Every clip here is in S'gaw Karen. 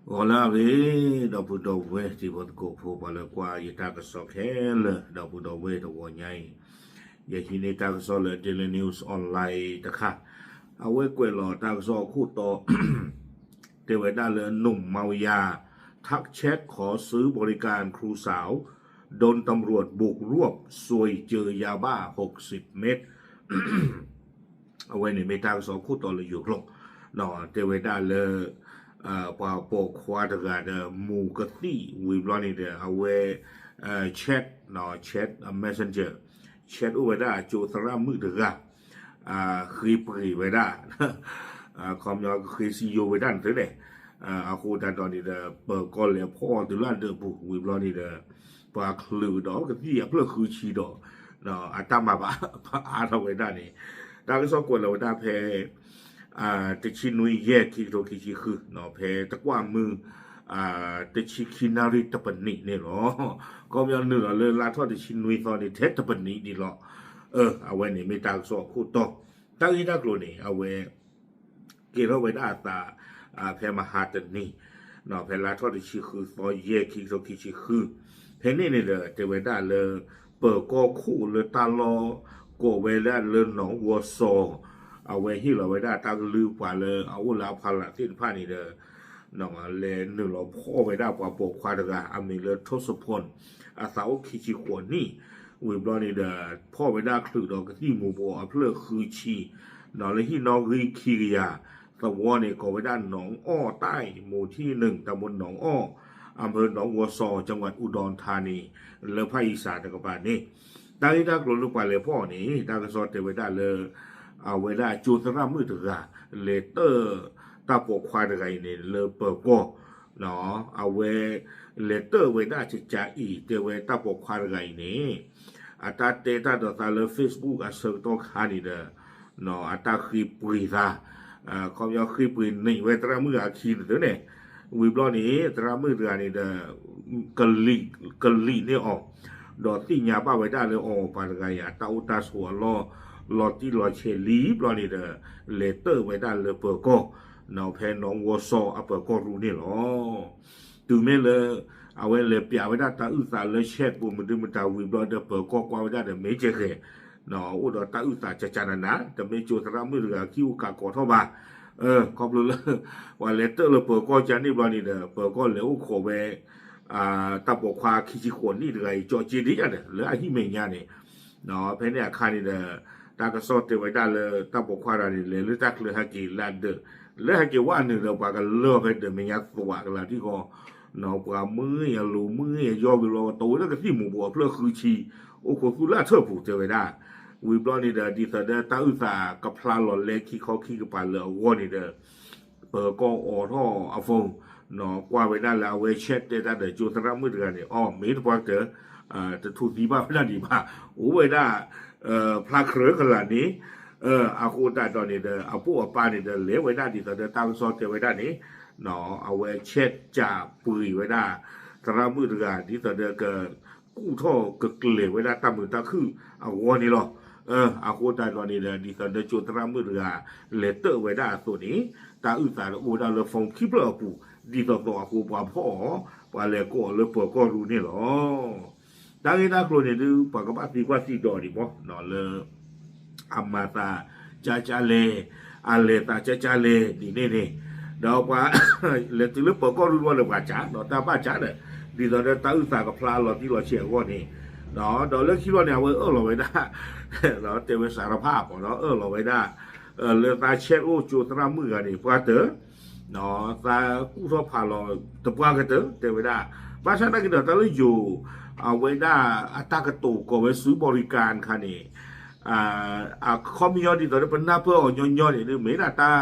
ဂီၤလၢအဂ့ၤ ဒီပုၢ်ဒီဝဲၢ်တံၤဖိသကိးဖိ ပှၤလၢကွၢ်ယတၢ်ကစီၣ်ခဲလၢာ် ဒီပုၢ်ဒီဝဲၢ်တဂီၤညါအံၤ, ယဟံးန့ၢ်တၢ်ကစီၣ်လၢ Daily News Online တခါ, အဝဲကွဲးလီၤတၢ်ကစီၣ်အခိၣ်တီ တဲဝဲဒၣ်လၢ หนุ่มเมายา ทักแชทขอซื้อบริการครูสาว โดนตำรวจบุกรวบ ซวยเจอยาบ้าหกสิบเม็ด အဝဲန့ၣ်မ့ၢ်တၢ်ကစီၣ်ခိၣ်တီလၢယိၤကျိာ်, တဲဝဲဒၣ်လၢ ပှၤပိာ်ခွါတဂၤဒီး မူၤကသံၣ်ဝံၤဘျီန့ၣ်ဒီး အဝဲ chat, chat messenger, chat အိၣ်ဝဲဒၣ်ကၠိသရၣ်မုၣ်တဂၤ, ဃ့ပှ့ၤဝဲဒၣ် ခီပညီကဃ့စံယိၤဝဲဒၣ်န့ၣ်သုန့ၣ်, အဃိသတးဒီးန့ၣ်ဒီး ပၢၤကီၢ်လဲၤဖီၣ်အီၤတုၤလၢအဒၢးပူၤဝံၤဘျီန့ၣ်ဒီး ပှၤချုးဒီးကသံၣ်အဖျၢၣ်ဃုဆံဒီး အတၢ်မၤဘၣ်အါထီၣ်ဝဲဒၣ်န့ၣ်, တၢ်ကစီၣ်ကွဲးလီၤဝဲဒၣ်ဖဲ တဆံနွံယဲၢ် ခံကထိခံဆံဃု, ဖဲတကွၢ်မုၢ် တဆံခံနၣ်ရံၣ်တပနံးန့ၣ်လီၤ. ခီပညီနုာ်လီၤလၢလါထီၣ်တဆံနွံသီန့ၣ် ထဲတပနံးဒံးလီၤ. အဝဲန့ၣ်မ့ၢ်တၢ်ကစီၣ်အခိၣ်တီ, တၢ်ဂ့ၢ်တၢ်ကျိၤန့ၣ် အဝဲ ကဲထီၣ်ဝဲဒၣ်အသး ဖဲမဟါတနံၤ, ဖဲလါထီၣ်တဆံဃုသီယဲၢ် ခံကထိခံဆံဃု, ဖဲန့ၣ်န့ၣ်ဒီး တဲဝဲဒၣ်လၢ ပၢၤကီၢ်ခိၣ်လၢတၢ်လီၢ် ကိးဝဲဒၣ်လၢနီၣ်ဝီစီၤ, အဝဲဟ့ၣ်လီၤဝဲဒၣ်တၢ်ကလုၢ်ပှၤလၢအအိၣ်လၢအဖီလာ်သ့ၣ်တဖၣ်န့ၣ်ဒီး လဲၤနုာ်လီၤဖီၣ်ဝဲဒၣ်ပှၤပိာ်ခွါတဂၤ အမံၤလၢ ထိးစဖိၣ်, အသးအိၣ်ခံဆံဃိးနံၣ်, ဝံၤဘျီန့ၣ်ဒီး ဖီၣ်ဝဲဒၣ်ချုးဒီးကသံၣ်မူၤဘှီးအဖျၢၣ်ဃုဆံ, ဒီးလၢဟံၣ်နီၣ်ဂံၢ်ခံကယၤသဝီန့ၣ် ကိးဝဲဒၣ်နီၣ်အီၣ်တၢ်မူၤထံၣ်နုၣ် တၢ်မူၤနီၣ်အီၣ်, အမ့ၢ်နီၣ်ဝီစီၤ ကဝးအူဒီထါန့ၣ် လၢဖၣ်အံၤစးတကပၤန့ၣ်, တၢ်ဂ့ၢ်တၢ်ကျိၤလၢပှၤလဲၤဖီၣ်အီၤန့ၣ် တၢ်ကစီၣ်တဲဝဲဒၣ်လၢ အဝဲဒၣ်ကၠိသရၣ်မုၣ်တဂၤ လဲၤတၢၣ်တၢ်ပိာ်ခွါတဂၤအံၤန့ၣ် လၢပၢၤကီၢ်, အဝဲ လဲၤတၢၣ်ဝဲဒၣ်ကကးအံၤ တဲဝဲတၢ်ပိာ်ခွါတဂၤအံၤန့ၣ် အတၢ်တဲတၢ်ဒီးသးလၢ Facebook အဆၢကတီၢ်ခါန့ၣ်ဒီး အတၢ်ဃ့ပှ့ၤသး, ခီပညီဃ့ပှ့ၤန့ၢ်ဝဲသရၣ်မုၣ်အခံန့ၣ်သုန့ၣ်, ဝံၤဘျီန့ၣ် သရၣ်မုၣ်တဂၤန့ၣ်ဒီး ကလံာ်န့ၢ်အီၤ, ဒီးသ့ၣ်ညါဘၣ်ဝဲဒၣ်လၢအီၤပှၤတဂၤအံၤ အတၢ်အိၣ်တၢ်ဆိးအလီၢ် လီၤတံၢ်လီၤဆဲးလံဘျီန့ၣ်ဒီး လဲၤတၢၣ်ဝဲဒၣ်လၢပၢၤကီၢ်, ဖဲနီၣ်ဝီစီၤအပၢၤကီၢ်ရူန့ၣ်လီၤ. တုၤမ့ၢ်လၢ အဝဲလဲၤပျးဝဲဒၣ်တၢ်အုၣ်သးလၢ chat ပူၤမနုၤမတၤဝံၤဘျီဒီး ပၢၤကီၢ်ကွၢ်ဝဲဒၣ်ဒီး မ့ၢ်ကဲဃဲၤ အိၣ်ဒီးတၢ်အုၣ်သးကကနနၤ, တမ့ၢ်ကၠိသရၣ်မုၣ်တဂၤခံအိၣ်ကးကီးထီၣ်ဘၣ်, ခီဖျိလၢ ပှၤလဲၤတၢၣ်လၢပၢၤကီၢ်ကန့ၣ်ဘျီန့ၣ်ဒီး ပၢၤကီၢ်လဲၤအိၣ်ခိးဝဲ တၢ်ပိာ်ခွါခံဆံဃိးနံၣ်တဂၤအံၤ ကၠီက့ဒ်ယါဒီး လၢအဟံၣ်မဲာ်ညါန့ၣ်, ဖဲန့ၣ်အခါန့ၣ်ဒီး တၢ်ကစီၣ်တဲဝဲဒၣ်လၢတၢ်ပိာ်ခွါတဂၤန့ၣ် လဲၤလၢတၢ်ချၢဟဲက့ၤလၢအဒၢး, လၢဟဲက့ၤဝဲအနုာ်ဒီး ပှၤကလၢအီၤဖဲဒၢးမဲာ်ညါသွးကလၤထံကီၢ်, ပှၤမုၢ်ဂ့ၤအလိၤ မုၢ်ဂ့ၤအယီၢ်ဝံၤလီၤ တီဝဲဒၣ်ကသံၣ်မူၤဘှီးအဖျၢၣ်ဃုဆံ, အိၣ်ခိးသူၣ်လၢအထၢၣ်ပူၤတဲဝဲဒၣ်, ဝံၤဘျီန့ၣ်ဒီး ဒ်သိးဒီးတၢ်အုၣ်သးကဖျါလီၤလဲခံခီခံကပၤလၢအဂီၢ်န့ၣ်ဒီး ပၢၤကီၢ်အိးထီၣ်အ phone, ကွၢ်ဝဲဒၣ်လၢအဝဲ chat တဲတၢ်ဒီးကၠိသရၣ်မုၣ်တဂၤန့ၣ် အီ မ့ၢ်တပှၢ်ကတၢၢ် တထူၣ်သံဘၣ်ဝဲဒၣ်ဒံးဘၣ်, အိၣ်ဝဲဒၣ် ဖျါကြၢးကလၤန့ၣ်, အဃိသတးဒီးန့ၣ်ဒီး အပိာ်အပၢ်န့ၣ်ဒီး လဲၤဝဲဒၣ်ဒ်သိးဒီးတၢ်ကစီၣ်တဲဝဲဒၣ်န့ၣ်, အဝဲ chat ကးပှ့ၤဝဲဒၣ် သရၣ်မုၣ်တဂၤ ဒ်သိးဒီးက ကူၣ်ထီၣ်ကကျဲၤဝဲဒၣ်တၢ်မုာ်တၢ်ခုၣ်အဂီၢ်န့ၣ်လီၤ. အဃိသတးဒီးန့ၣ်ဒီး ဒ်သိးဒီးကၠိသရၣ်မုၣ်တဂၤ လဲၤတၢၣ်ဝဲဒၣ်အသိးန့ၣ်, တၢ်အုၣ်သးဒီးအိၣ်ဝဲဒၣ်လၢ phone ခံဖျၢၣ်အပူၤ, ဒ်သိးသိးအဃိပှၤဖီၣ်အီၤ, ပှၤလဲၤကိးအီၤလၢပၢၤကီၢ်ရူန့ၣ်လီၤ. တၢ်ဂ့ၢ်တၢ်ကျိၤန့ၣ်ဒုး ပှၤကဘၣ်သံကွၢ်သံဒိးဒံးမီၢ် လၢ အမၤသးကၠါကၠါလဲၣ်, အလဲၤသးကၠါကၠါလဲၣ်ဒ်န့ၣ်န့ၣ်, ဒီးပှၤ လဲၤတုၤလၢပၢၤကီၢ်ရူဘျီဒီးပှၤကၠါ, ဒီးတၢ်ဘၣ်ကၠါဒီး ဒ်သိးဒီးတၢ်အုၣ်သးကဖျါလီၤတံၢ်လီၤဆဲးအဂီၢ်န့ၣ်, ဒီးလၢခံဘျီန့ၣ် အဝဲအၢၣ်လီၤဝဲဒၣ် တဲဝဲစးထီၣ်ဖးအပီၤဒီး အၢၣ်လီၤဝဲဒၣ် လၢသး chat အိၣ်ကၠိသရၣ်မုၣ်တဂၤန့ၣ် ပှၢ်တၢၢ် သးကူၣ်ထီၣ်ဖးလီၤတပှၢ်ကတၢၢ် တဲဝဲဒၣ်, ဘၣ်ဆၣ်သနာ်က့ဒီး တၢ်လၢယိၤ အဝဲဒၣ်အတၢ်ကတိၤကိးဝဲ ซื้อบริการ တခါန့ၣ်, အခီပညီဒ်သိးဒီးပနၢ်ပၢၢ်အီၤညီညီန့ၣ် မ့ၢ်ဒၣ်တၢ်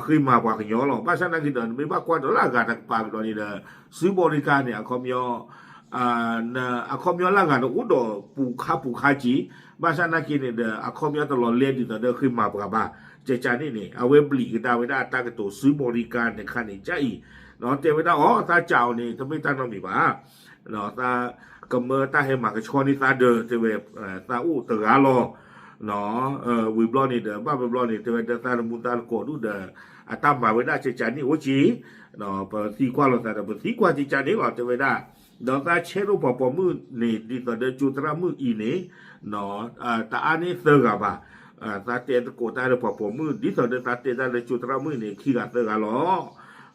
ဃ့မၤပှၤကညီလီၤ. ဘၣ်ဆၣ်သနာ်က့ဒီး နမ့ၢ်ဘၣ်ကွၢ်ဒီးလၢအဂၤတကပၤကဒီးန့ၣ်ဒီး ซื้อบริการ န့ၣ် အခီပညီ အခီပညီလၢအဂၤန့ၣ်အိၣ်ဒီးပူၤခါပူၤခါက့ၤ, ဘၣ်ဆၣ်သနာ်က့န့ၣ်ဒီး အခီပညီတလီၤလဲဒ်သိးဒီးဃ့မၤပှၤဘၣ်. ကကန့ၣ်န့ၣ် အဝဲဘျံးကဒါဝဲဒၣ်အတၢ်ကတိၤ ซื้อบริการ တခါန့ၣ် ကၠါအံၤ, ဒီးတဲဝဲဒၣ်အီၤ သးကးအီၤန့ၣ် တမ့ၢ်တၢ်နီတမံၤဘၣ်, သးကမၢတၢ်ဟဲမၤကဆှီန့ၢ်သးဒီး တဲဝဲ သးအိၣ်တဂၤလီၤ. ဝံၤဘျီန့ၣ်ဒီး ဘၣ်ဘျီဘျီန့ၣ် တဲဝဲဒၣ်သးတမူသးတကိးဒူၣ်ဒီး အတၢ်မၤဝဲဒၣ်ကကန့ၣ်အိၣ်က့ၤ, ပသံကွၢ်လိာ်သးဒီး ပသံကွၢ်ကကန့ၣ်လီၤ တဲဝဲဒၣ်, ဒီးသးဆဲးဒိၣ်ပှၤပိာ်မုၣ်န့ၣ် ဒ်သိးဒီးကၠိသရၣ်မုၣ်အံၤန့ၣ် တအါန့ၢ်သၢဂၤဘၣ်, သးတဲသကိးတၢ်ဒီးပှၤပိာ်မုၣ် ဒ်သိးဒီးသးတဲတၢ်လၢကၠိသရၣ်မုၣ်န့ၣ် ခံဂၤသၢဂၤလီ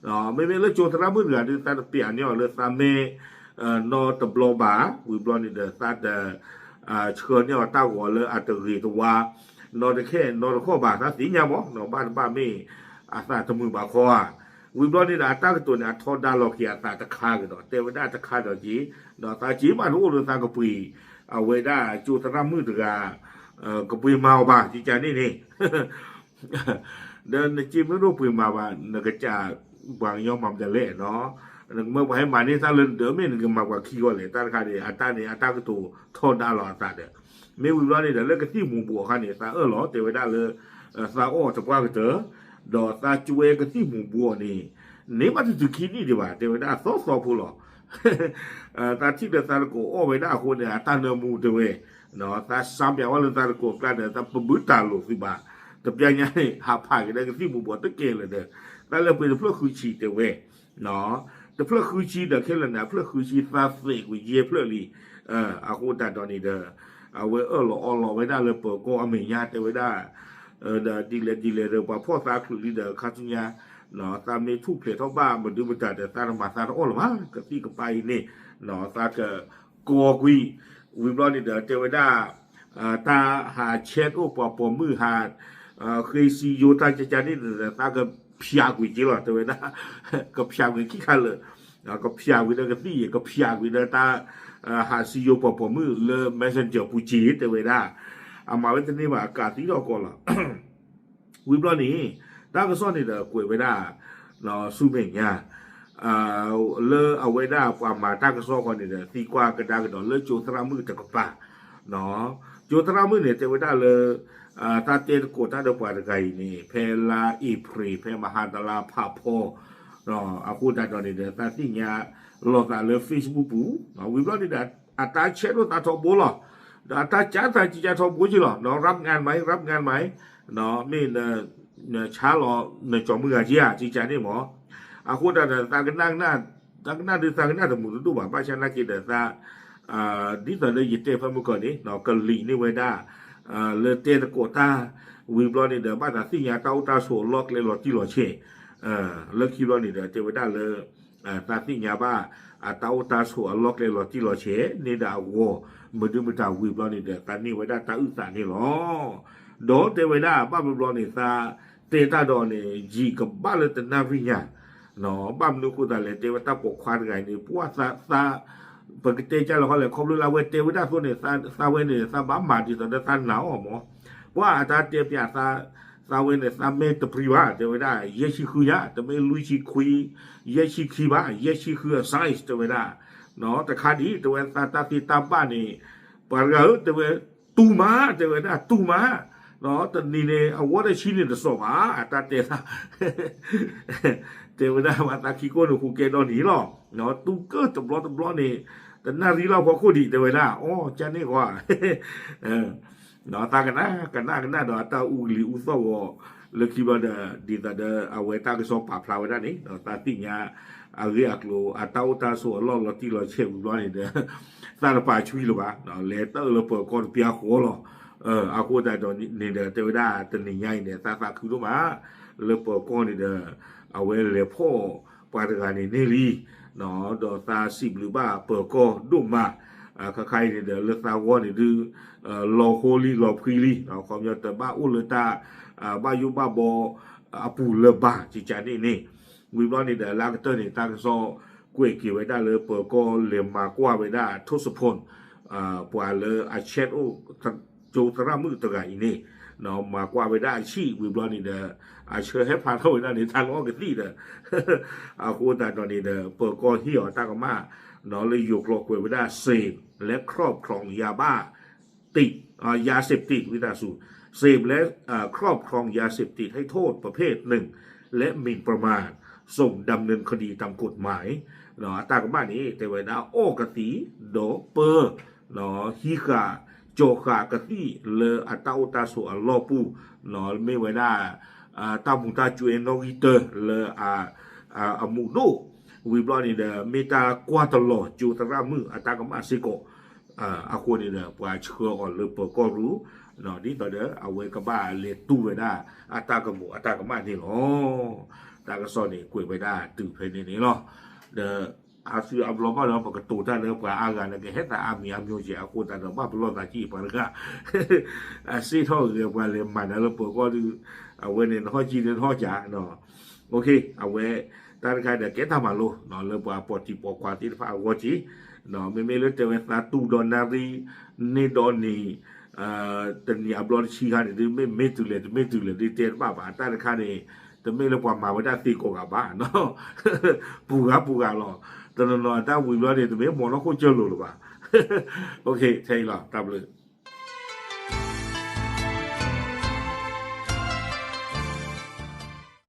ၤ. မ့မ့ၢ်လၢကၠိသရၣ်မုၣ်တဂၤဒီး သးတပျးန့ၢ်အီၤလၢသးမဲ နီတဘျီဘၣ်, ဝံၤဘျီန့ၣ်ဒီး သးတ ဆှၢန့ၢ်အီၤတၢ်ဂီၤလၢအတဂ့ၤတဝါ နီတခဲနီတခီဘၣ် သးသ့ၣ်ညါမး နီဘၣ်တဘၣ်မ့ၢ် အသးတမုာ်ဘၣ်ခီဧါ. ဝံၤဘျီန့ၣ်ဒီး အတၢ်ကတိၤန့ၣ် အထီဒါလီၤက့ၤအသးတခါကဒီး တဲဝဲဒၣ်တခါဒီးက့ၤ, ဒီးသးက့ၤမးတအိၣ်လၢသးကပှ့ၤ အဝဲဒၣ်ကၠိသရၣ်မုၣ်တဂၤ ကပှ့ၤမၤအီၤဘၣ် ကကန့ၣ်န့ၣ် ဒီးနက့ၤမ့ၢ်ဒိၣ်ပှ့ၤမၤဘၣ် နကစၢ်ပှၤကညီမၤမတၤလဲၣ်နီၤ, နကမၢပှၤဟဲမၤန့ၢ်တၢ်လၢနဒၢးမ့ၢ်နကမၤပှၤခံဂီၢ်လဲၣ် တၢ်တခါန့ၣ် အတၢ်န့ၣ် အတၢ်ကတိၤထီဒါလီၤအသးဒီး, မ့ၢ်ဝံၤဘျီန့ၣ်ဒီး လၢကသံၣ်မူၤဘှီးအခါန့ၣ် သးအၢၣ်လီၤ တဲဝဲဒၣ်လၢ သးအီၣ်တပှၢ်ကတၢၢ်, ဒီးသးကွဲကသံၣ်မူၤဘှီးန့ၣ် န့ၢ်ဘၣ်တတုၤခံနံၣ်ဒံးဘၣ် တဲဝဲဒၣ်သီသီဖိလီၤ သးထံၣ်ဒီးသးတကိးအီၣ်ဝဲဒၣ်အဃိန့ၣ် အတၢ်နၢမူတဲဝဲ, သးစးပၠးဝဲလၢသးတကိးကျါဒီး သးပဘုတၢ်လိာ်သုဘၣ်, တပျၢ်ညါန့ၣ် ဟးဖးက့ၤဒီးကသံၣ်မူၤဘှီးတကဲလၢာ်ဒီး တၢ်လၢပှ့ၤတဖျၢၣ်ဃုဆံတဲဝဲ, တဖျၢၣ်ဃုဆံဒီးခဲလၢာ်န့ၣ် အဖျၢၣ်ဃုဆံသးသဲးကွံာ်ယဲၢ်ဖျၢၣ်လံ, အဃိသတးဒီးန့ၣ်ဒီး အဝဲအၢၣ်လီၤအီလီၤဝဲဒၣ်လၢပၢၤကီၢ်အမဲာ်ညါတဲဝဲဒၣ် ဒီးဒ်လဲၣ်ဒ်လဲၣ်ဒီး ပှၤဖီၣ်သးချုးလံဒီး ခါဆူညါ သးမ့ၢ်ထူၣ်ဖျဲးထီၣ်ဘၣ်မဒုမတၤဒီး သးတမၤသးတအီၣ်လၢၤဘၣ် ကသံၣ်ကပၤအံၤန့ၣ် သးကကီကွံာ်, ဝံၤဘျီန့ၣ်ဒီး တဲဝဲဒၣ် တၢ်ဟးဆဲးဒိၣ်ပှၤပိာ်မုၣ်ဟး ဃ့စံယိၤတၢ်ကကန့ၣ်ဒီး သးကဖၠးကွံာ်က့ၤလီၤ တဲဝဲဒၣ်, ကဖၠးကွံာ်ခံခါလၢာ်, ကဖၠးကွံာ်ဒီးကသံၣ်အံၤ ကဖၠးကွံာ်ဒီးတၢ် ဟးစံယိၤပှၤပိာ်မုၣ်လၢ messenger ပူၤက့ၤ တဲဝဲဒၣ်, အမၤဝဲတန့ၢ်ဘၣ် အကးသံထီၣ်ကီးလီၤ ဝံၤဘျီန့ၣ် တၢ်ကစီၣ်န့ၣ်ဒီးကွဲးဝဲဒၣ် ဆူမဲာ်ညါ လၢအဝဲဒၣ်ပှၤမၤတၢ်ကစီၣ်ဃီန့ၣ်ဒီး သံကွၢ်ကဒါကဒီးလၢကၠိသရၣ်မုၣ်တကပၤ, ကၠိသရၣ်မုၣ်န့ၣ် တဲဝဲဒၣ်လၢ တၢ်တဲသကိးတၢ်ဒီးပှၤတဂၤအံၤန့ၣ် ဖဲလါအ့ဖြ့ၣ် ဖဲမဟါတလါဖးဖီ အဃိသတးဒီးန့ၣ်ဒီး သးသ့ၣ်ညါလိာ်သးလၢ Facebook ပူၤ, ဝံၤဘျီန့ၣ်ဒီး အတၢ်ဆဲးဒိၣ်သးထီဘိလီၤ, ဒီးအတၢ်ကၢသးကကၢထီဘိက့ၤလီၤ, rap ငါးမိုင် rap ငါးမိုင် မ့ၢ် ဆါလီၤနကၠီၤမုၢ်ဂၤက့ၤဧါ ကကန့ၣ်မး, အဃိသတးဒီး သးကနၣ် သးကနၣ်ဒုးသးကနၣ်တမုာ်တဒိၣ်ဘၣ် ဘၣ်ဆၣ်နာ်က့ဒီး သး ဒ်သိးလၢယတဲဖဲမုၢ်ကီၢ်န့ၣ် ကလံာ်န့ၢ်ဝဲဒၣ် လၢတဲသကိးတၢ် ဝံၤဘျီန့ၣ်ဒီး ဘၣ်သးသ့ၣ်ညါတၢ်အိၣ်တၢ်ဆိးအလီၢ်ကျဲလီၤတံၢ်လီၤဆဲး လၢခံဘျီန့ၣ်ဒီး တဲဝဲဒၣ်လၢ သးသ့ၣ်ညါဘၣ် အတၢ်အိၣ်တၢ်ဆိးအလီၢ်ကျဲလီၤတံၢ်လီၤဆဲးန့ၣ်ဒီးအဂီၢ် မဒုမတၤဝံၤဘျီန့ၣ်ဒီး သးန့ၢ်ဝဲဒၣ်တၢ်အုၣ်သးန့ၣ်လီၤ. ဒီးတဲဝဲဒၣ် ဘၣ်ဘျီဘျီန့ၣ် သးတဲတၢ်ဒီးန့ၣ် ယံာ်ကဘၣ်လၢတနၣ်ရံၣ်ညါ ဘၣ်မနုၤအဃိသတးလဲၣ် တဲဝဲတၢ်ပိာ်ခွါတဂၤအံၤန့ၣ် ပှၢ်သး ပကတဲကၢ်လၢခီလဲၣ် ခီဖျိလၢအဝဲတဲဝဲဒၣ်အသိးန့ၣ် သးဝဲန့ၣ် သးဘၣ်မၤဒ်သိးဒီးသးနာ်အီၤမး, ပှၢ်အတၢ်တဲပၠးသး သးဝဲန့ၣ် သးမဲာ်တပျံၤဘၣ် တဲဝဲဒၣ် ယဲၢ်ဆံဃုညါ တမ့ၢ်လွံၢ်ဆံခွံ ယဲၢ်ဆံခံဘၣ် ယဲၢ်ဆံဃုအ size တဲဝဲဒၣ်, တခါဒံး တဲဝဲသးတၢ်သ့တၢ်ဘၣ်န့ၣ် ပှၤတဂၤဧၢ တဲဝဲ တူၢ်မး တဲဝဲဒၣ် တူၢ်မး, တနံၤန့ၣ် အဝီတဆံန့ၣ်တစီၣ်ဘၣ် အတၢ်တဲသး တဲဝဲဒၣ် မၤသးခံကိၢ်န့ၣ် ဟူးကဲဒီနံၤလီၤ, တူၢ်ကၢၢ်တဘျီတဘျီန့ၣ် တနၣ်ရံၣ်လီၤဖီခိၣ်ဒံး တဲဝဲဒၣ် အီ ကန့ၣ်ဃီ သးကနၣ် ကနၣ်ကနၣ်ဒီးအတၢ်အူကလံၤအူသီၣ်ဂီၤ လၢခံဘျီဒီး ဒ်သိးဒီးအဝဲတၢ်ကစီၣ်ပာ်ဖျါဝဲဒၣ်န့ၣ် ဒီးသးသ့ၣ်ညါ အဂ့ၢ်အကျိၤ အတၢ်အိၣ်တၢ်ဆိးအလီၢ်လီၤတံၢ်လီၤဆဲးဝံၤဘျီန့ၣ်ဒီး သးတပာ်ဆှံလၢၤဘၣ် လဲၤတၢ်အၢၣ်လၢပၢၤကီၢ်တပျၢ်ဃီလီၤ. အဃိသတးဒီးန့ၣ်ဒီး တဲဝဲဒၣ်တနံၤညါအံၤန့ၣ် သးသးခုဒိၣ်မး လၢပၢၤကီၢ်န့ၣ်ဒီး အဝဲလဲၤဖီၣ်ပှၤတဂၤန့ၣ်န့ၢ်လံ ဒီးသးစံးဘျုးဘၣ်ပၢၤကီၢ်ဒိၣ်မး ခါခါအံၤန့ၣ်ဒီး လၢသးဂီၢ်န့ၣ်ဒုး လီၤဟိလံလီၤဖှံလံ ခီပညီတဘၣ်အိၣ်လၢတၢ် ဘၣ်ယိၣ်ဘၣ်ဘီ အပူၤလၢၤဘၣ် ကကန့ၣ်န့ၣ် ဝံၤဘျီန့ၣ်ဒီး လၢကတၢၢ်န့ၣ် တၢ်ကစီၣ်ကွဲးက့ၤဝဲဒၣ်လၢပၢၤကီၢ်လဲၤမၤကွၢ်ဝဲဒၣ် ထိၣ်စဖိၣ် ပှၤလၢအဆဲးအိၣ် ကၠိသရၣ်မုၣ်တဂၤအံၤန့ၣ် မၤကွၢ်ဝဲဒၣ်အဆံးဝံၤဘျီန့ၣ်ဒီး အဆၢဟဲဖျါထီၣ်ဝဲဒၣ်န့ၣ် တၢ်လီၢ်ကသံၣ်ဒီး အဃိသတးဒီးန့ၣ်ဒီး ပၢၤကီၢ်ဟ့ၣ်အီၤတၢ်ကမၣ် လၢယိၤကျိာ်ကွဲးဝဲဒၣ် เสพและครอบครองยาบ้า ติด ยาเสพติด ဝံသးစူၤ เสพและ ครอบครองยาเสพติดให้โทษประเภทหนึ่ง และหมิ่นประมาท ส่งดำเนินคดีตามกฎหมาย အတၢ်ကမၣ်န့ၣ် တဲဝဲဒၣ်အီၣ်ကသံၣ် ဒီးပၢ ဟံးဃာ် ကၠီၤဃာ်ကသံၣ်လၢအတၢ်အိၣ်တၢ်ဆိးအလီၢ်ပူၤ, မ့ၢ်ဝဲဒၣ် တၢ်မူၤတၢ်ကွဲးနီၣ်ဂံၢ်တၢလၢ အမူးဒိၣ်, ဝံၤဘျီန့ၣ်ဒီး မ့ၢ်တၢ်ကွၢ်တလီၤကၠိသရၣ်မုၣ်အတၢ်ကမၣ်စ့ၢ်ကီး, အဃိန့ၣ်ဒီး ပှၤဆှၢအီၤလၢပၢၤကီၢ်ရူၢ်, ဒ်သိးဒီး အဝဲကဘၣ်လဲၤတူၢ်ဝဲဒၣ် အတၢ်ကမူၤအတၢ်ကမၣ်န့ၣ်လီၤ. တၢ်ကစီၣ်န့ၣ် ကွဲးဝဲဒၣ်တုၤဖဲန့ၣ်န့ၣ်လီၤ. ဒီး အါစုအါဘျီဘၣ်ဒီး ပကတိၤတၢ်လၢပှၤအါဂၤလၢကဟဲသးအါမံၤအါမျိၤကဲး အဃိသတးဒီး ဘၣ်ပလီၢ်သးကံၢ်ပှၤတဂၤ အစ့ၣ်ထီၣ်ဂဲၤပှၤလဲၤမၤနၤလၢပၢၤကီၢ်ဒုး, အဝဲန့ၣ်နဟီၣ်ကံဒုးနဟီၣ်ကၢ်, အဝဲ တၢ်တခါဒီးကဲတၢ်မၤလိ လၢပှၤပိာ်တံၤပိာ်ခွါသ့ၣ်တဖၣ်အဂီၢ်က့, မ့မ့ၢ်လၢတဲဝဲသးတူၢ်ဒီးနၣ်ရံၣ် န့ၢ်ဒီးနံၤ တနံၤအဘျီတဆံခါန့ၣ် ဒ်မ့ၢ်မ့ၢ်တုၤလဲၣ်တမ့ၢ်တုၤလဲၣ် ဒ်တဲတဘၣ်ဘၣ် တၢ်တခါန့ၣ် တမ့ၢ်လၢပှၤမၤဝဲဒၣ်သ့ကိးဂၤဘၣ်, ပူၤဂၤပူၤဂၤလီၤ. တနီၤနီၤအတၢ်ဝံၤဘျီန့ၣ် တမ့ၢ်မီၤနီၢ်ခိၣ်ကၢၢ်လိာ်လၢၤဘၣ်. ထဲအံၤလီၤ တၢ်ဘျုး.